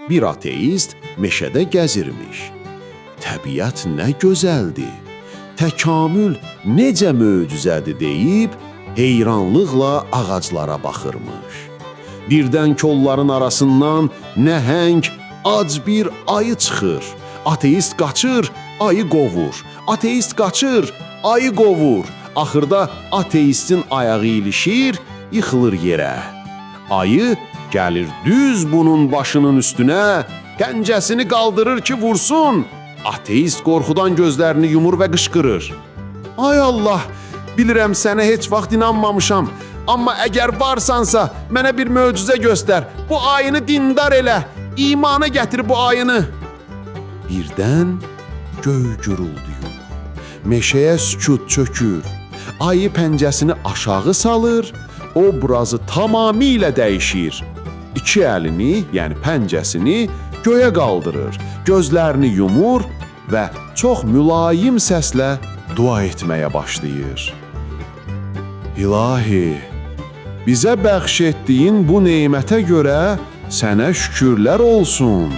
Bir ateist meşədə gəzirmiş. Təbiət nə gözəldir. Təkamül necə möcüzədir deyib heyranlıqla ağaclara baxırmış. Birdən kolların arasından nəhəng ac bir ayı çıxır. Ateist qaçır, ayı qovur. Ateist qaçır, ayı qovur. Axırda ateistin ayağı ilişir, yıxılır yerə. Ayı gəlir düz bunun başının üstünə, pəncəsini qaldırır ki vursun. Ateist qorxudan gözlərini yumur və qışqırır. Ay Allah, bilirəm sənə heç vaxt inanmamışam. Amma əgər varsansa, mənə bir möcüzə göstər. Bu ayını dindar elə. İmana gətir bu ayını. Birdən göy gurulduyur. Meşəyə sükut çökür. Ayı pəncəsini aşağı salır, obrazı tamamilə dəyişir. İki əlini, yəni pəncəsini göyə qaldırır, gözlərini yumur və çox mülayim səslə dua etməyə başlayır. İlahi, bizə bəxş etdiyin bu nemətə görə sənə şükürlər olsun.